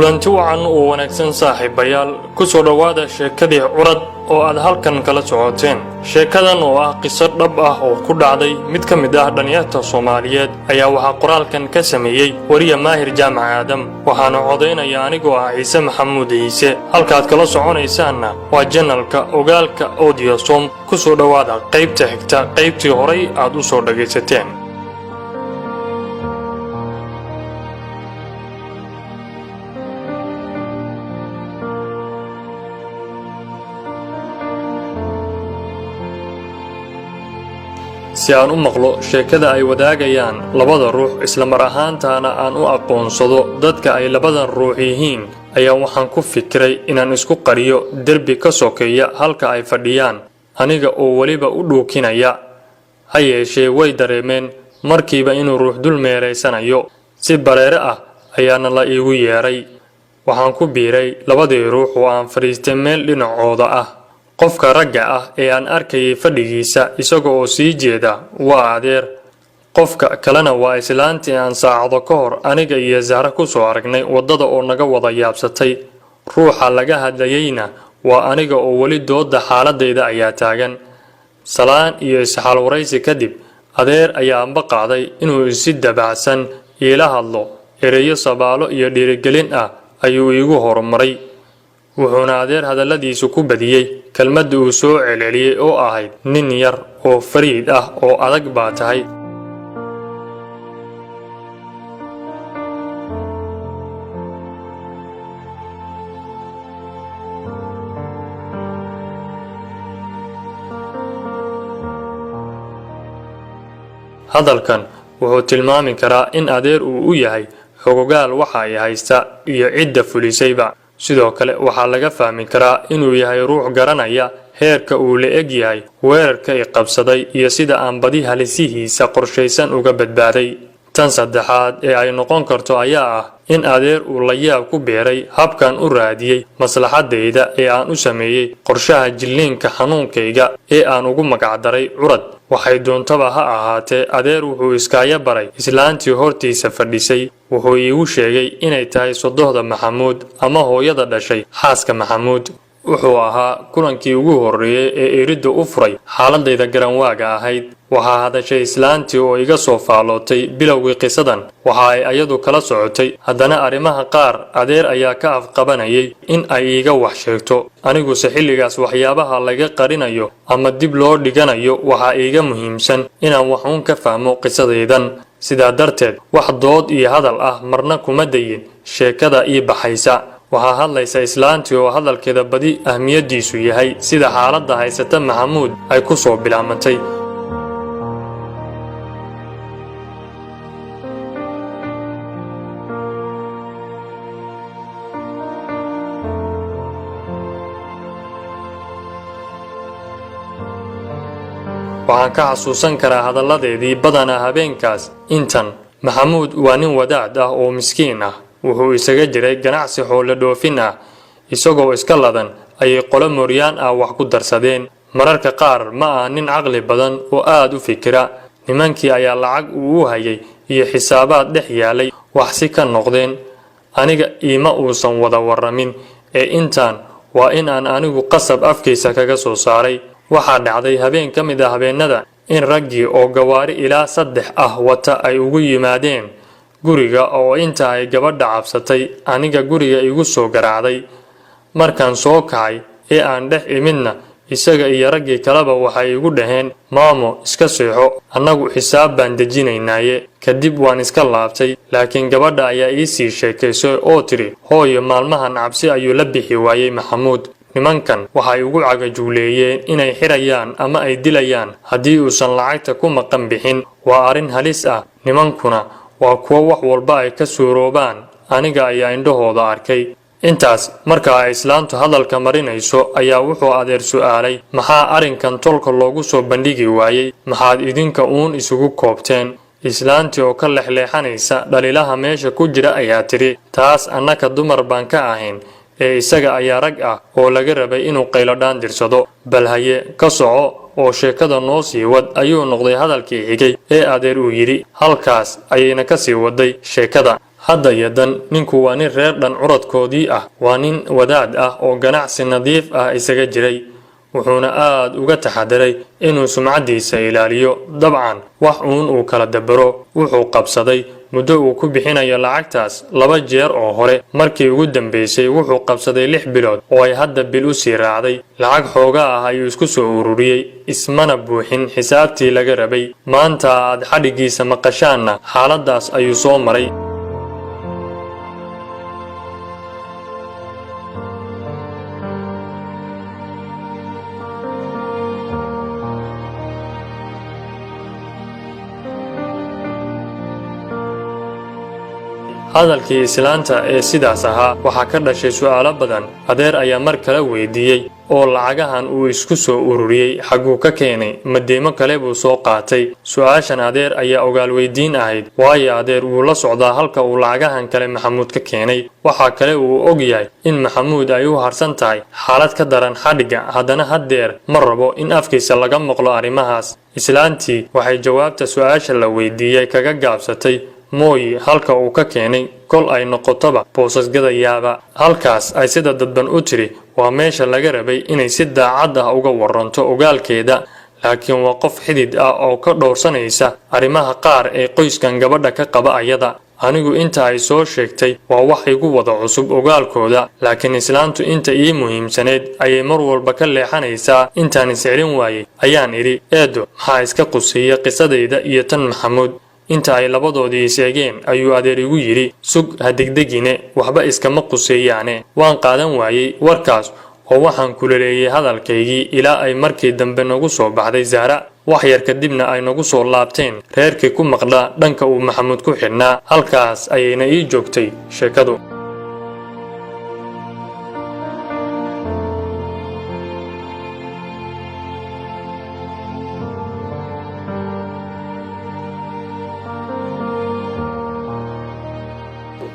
Kulanti wacan oo wanaagsan, saaxiibayaal. Ku soo dhowaada sheekadii Curad oo aad halkan kala socoteen. Sheekadan oo ah qiso dhab ah oo ku dhacday mid ka mid ah dhallinyarta Soomaaliyeed ayaa waxaa qoraalkan ka sameeyey wariya Maahir Jaamac Aadam, waxaana codaynaya anigoo ah Ciise Maxamuud Ciise. Halkaad kala soconaysaanna waa channelka Ogaalka Audiosom. Ku soo dhowaada qaybta xigta qaybtii horay aad u soo dhagaysateen. Si aan u maqlo sheekada ay wadaagayaan labada ruux, isla mar ahaantaana aan u aqoonsado dadka ay labadan ruux yihiin, ayaa waxaan ku fikiray inaan isku qariyo derbi ka sokeeya halka ay fadhiyaan, aniga oo weliba u dhuukinaya. Ha yeeshee, way dareemeen markiiba inuu ruux dul meeraysanayo. Si bareere ah ayaana la iigu yeedhay. Waxaan ku biiray labadii ruux oo aan fadhiistay meel dhinacooda ah. Qofka ragga ah ee aan arkayay fadhigiisa isaga oo sii jeeda waa adeer. Qofka kalena waa islaantii aan saacado ka hor aniga iyo Zahra ku soo aragnay waddada oo naga wada yaabsatay. Ruuxa laga hadlayeyna waa aniga oo weli dooda xaaladayda ayaa taagan. Salaan iyo isxaalwaraysi kadib, adeer ayaa amba qaaday inuu si dabacsan iila hadlo. Ereyo sabaalo iyo dhiirigelin ah ayuu iigu horumaray, wuxuuna adeer hadalladiisu ku badiyey kelmadda uu soo celceliyey oo ahayd: "Nin yar oo fariid ah oo adag baa tahay." Hadalkan wuxuu tilmaami karaa in adeer uu u yahay xogogaal waxa ay haysta iyo cidda fulisayba. Sidoo kale waxaa laga fahmi karaa inuu yahay ruux garanaya heerka uu la eg yahay weerarka i qabsaday iyo sida aan badi halisihiisa qorshaysan uga badbaaday. Tan saddexaad ee ay noqon karto ayaa ah in adeer uu la yaab ku beeray habkan u raadiyey maslaxadayda ee aan u sameeyey qorshaha jilliinka xanuunkayga ee aan ugu magacdaray Curad. Waxay doontaba ha ahaatee, adeer wuxuu iskaaya baray islaantii hortiisa fadhisay. Wuxuu iigu sheegay inay tahay sodohda Maxamuud ama hooyada dhashay xaaska Maxamuud. Wuxuu ahaa kulankii ugu horreeyey ee iridda u furay xaaladayda garanwaaga ahayd. Waxaa hadashay islaantii oo iga soo faallootay bilowgii qisadan. Waxa ay ayadu kala socotay haddana arrimaha qaar adeer ayaa ka afqabanayay in ay iiga wax sheegto. Aniguse xilligaas waxyaabaha laga qarinayo ama dib loo dhiganayo waxaa iiga muhiimsan inaan waxuun ka fahmo qisadaydan. Sidaa darteed wax dood iyo hadal ah marna kuma dayin sheekada ii baxaysa. Waxaa hadlaysa islaantii oo hadalkeeda badi ahmiyaddiisu yahay sida xaaladda haysata Maxamuud ay ku soo bilaabantay. Waxaan ka xasuusan karaa hadalladeedii badanaa habeenkaas intan: "Maxamuud waa nin wadaad ah oo miskiin ah. Wuxuu isaga jiray ganacsi xoolo dhoofin ah. Isagoo iska ladan ayay qolo mooryaan ah wax ku darsadeen. Mararka qaar ma aha nin caqli badan oo aad u fikira. Nimankii ayaa lacag uu u hayay iyo xisaabaad dhex yaalay wax si ka noqdeen. Aniga iima uusan wada warramin ee intaan waa in aan anigu qasab afkiisa kaga soo saaray. Waxaa dhacday habeen ka mid ah habeennada in raggii oo gawaari ilaa saddex ah wata ay ugu yimaadeen guriga, oo inta ay gabadha cabsatay aniga guriga igu soo garaacday. Markaan soo kacay ee aan dhex imidna, isaga iyo raggii kaleba waxay igu dhaheen: 'Maamo, iska seexo, annagu xisaab baan dejinaynaaye.' Kadib waan iska laabtay, laakiin gabadha ayaa ii sii sheekaysay oo tidhi: 'Hooyo, maalmahan cabsi ayuu la bixi waayey Maxamuud. Nimankan waxay ugu cagajuuleeyeen inay xirayaan ama ay dilayaan haddii uusan lacagta ku maqan bixin. Waa arrin halis ah, nimankuna waa kuwo wax walba ay ka suuroobaan. Aniga ayaa indhahooda arkay.'" Intaas marka ay islaantu hadalka marinayso ayaa wuxuu adeer su'aalay: "Maxaa arrinkan tolka loogu soo bandhigi waayey? Maxaad idinka uun isugu koobteen?" Islaantii oo ka lexleexanaysa dhaliilaha meesha ku jira ayaa tidhi: "Taas annaka dumar baan ka ahayn ee isaga ayaa rag ah oo laga rabay inuu qaylodhaan dirsado." "Bal haye, ka soco oo sheekada noo sii wad," ayuu noqday hadalkii xigay ee adeer uu yidhi. Halkaas ayayna ka sii waday sheekada. Hadda iyo dan ninku waa nin reer dhan curadkoodii ah, waa nin wadaad ah oo ganacsi nadiif ah isaga jiray, wuxuuna aad uga taxadiray inuu sumcaddiisa ilaaliyo. Dabcan wax uun uu kala dabaro. Wuxuu qabsaday muddo uu ku bixinayo lacagtaas 2 jeer oo hore. Markii ugu dambeysay wuxuu qabsaday 6 bilood oo ay hadda bil u sii raacday. Lacag xoogaa ah ayuu isku soo ururiyey, ismana buuxin xisaabtii laga rabay. Maanta aad xadhiggiisa maqashaanna xaaladdaas ayuu soo maray. Hadalkii islaanta ee sidaas ahaa waxaa ka dhashay su'aalo badan. Adeer ayaa mar kale weydiiyey, oo lacagahan uu isku soo ururiyey xagguu ka keenay? Madeemo kale buu soo qaatay? Su'aashan adeer ayaa ogaal weydiin ahayd, waayo adeer wuu la socdaa halka uu lacagahan kale Maxamuud ka keenay. Waxaa kale uu og yahay in Maxamuud ay u harsan tahay xaalad ka daran xadhigga, haddana haddeer ma rabo in afkiisa laga maqlo arrimahaas. Islaantii waxay jawaabta su'aasha la weydiiyey kaga gaabsatay, mooyi halka uu ka keenay kol ay noqotoba boosasgadayaaba. Halkaas ay sida dadban u tiri waa meesha laga rabay inay si daacad ah uga waranto ogaalkeeda, laakiin waa qof xidid ah oo ka dhowrsanaysa arrimaha qaar ee qoyskan gabadha ka qaba ayada. Anigu inta ay soo sheegtay waa wax igu wada cusub ogaalkooda, laakiin islaantu inta ii muhiimsaneyd ayay mar walba ka leexanaysaa. Intaan iscelin waayey ayaan idhi, eedo, maxaa iska quseeya qisadayda iyo tan Maxamuud? Inta ay labadoodii is eegeen ayuu adeer igu yidhi, sug, ha degdegine, waxba iskama quseeyaane. Waan qaadan waayey warkaas oo waxaan kulaleeyey hadalkaygii ilaa ay markii dambe nagu soo baxday Zahra. Wax yar kadibna ay nagu soo laabteen reerkii ku maqnaa dhanka uu Maxamuud ku xidhnaa. Halkaas ayayna ii joogtay sheekadu.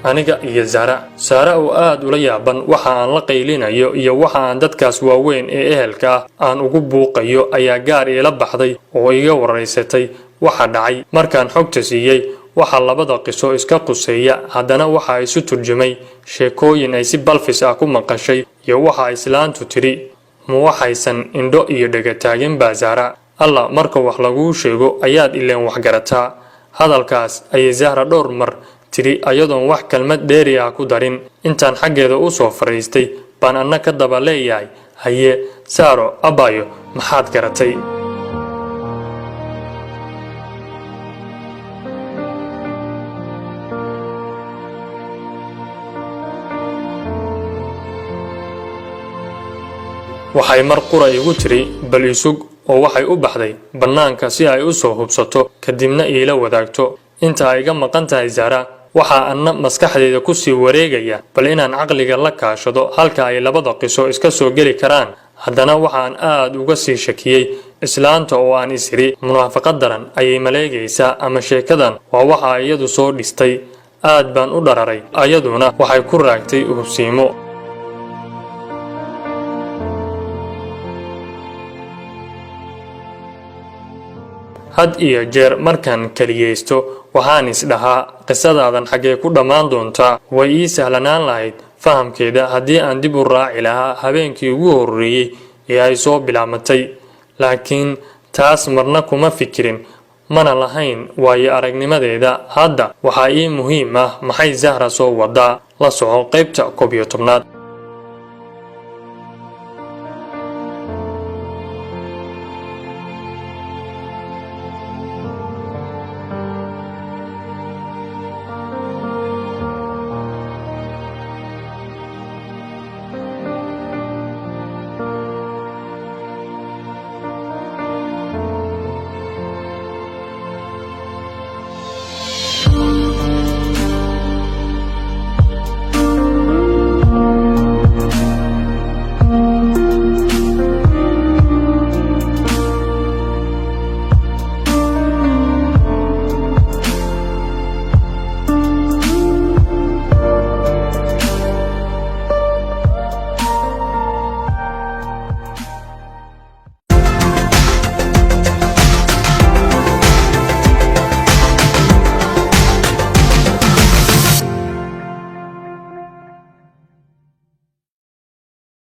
Aniga iyo Zahra. Saara oo aad ula yaaban waxa aan la qaylinayo iyo waxa aan dadkaas waaweyn ee ehelka ah aan ugu buuqayo ayaa gaar iila baxday oo iga waraysatay waxa dhacay. Markaan xogta siiyey waxa labada qiso iska quseeya, haddana waxa isu turjumay sheekooyin ay si balfis ah ku maqashay iyo waxa islaantu tidhi. Ma waxaysan indho iyo dhegataagin baa Zahra? Alla, marka wax laguu sheego ayaad ileen wax garataa. Hadalkaas ayay Zahra dhowr mar tidhi ayadoon wax kelmad dheeri ah ku darin. Intaan xaggeeda u soo fadhiistay baan anna ka daba leeyahay, haye Saaro abaayo, maxaad garatay? Waxay mar qura igu tiri, bal isug, oo waxay u baxday bannaanka si ay u soo hubsato, kadibna iila wadaagto. Inta ay iga maqan tahay Zahra, waxaa anna maskaxdayda ku sii wareegaya bal inaan caqliga la kaashado halka ay labada qiso iska soo geli karaan. Haddana waxaan aad uga sii shakiyey islaanta oo aan is iri munaafaqad daran ayay maleegaysaa ama sheekadan waa waxa iyadu soo dhistay. Aad baan u dhararay, ayaduna waxay ku raagtay hubsiimo. Had iyo jeer markaan keliyeysto waxaan is dhahaa, qisadaadan xaggee ku dhammaan doontaa? Way ii sahlanaan lahayd fahamkeeda haddii aan dib u raaci lahaa habeenkii ugu horreeyey ee ay soo bilaabmatay, laakiin taas marna kuma fikirin, mana lahayn waayo aragnimadeeda. Hadda waxaa ii muhiim ah, maxay Zahra soo wadaa? La soco qaybta 11aad.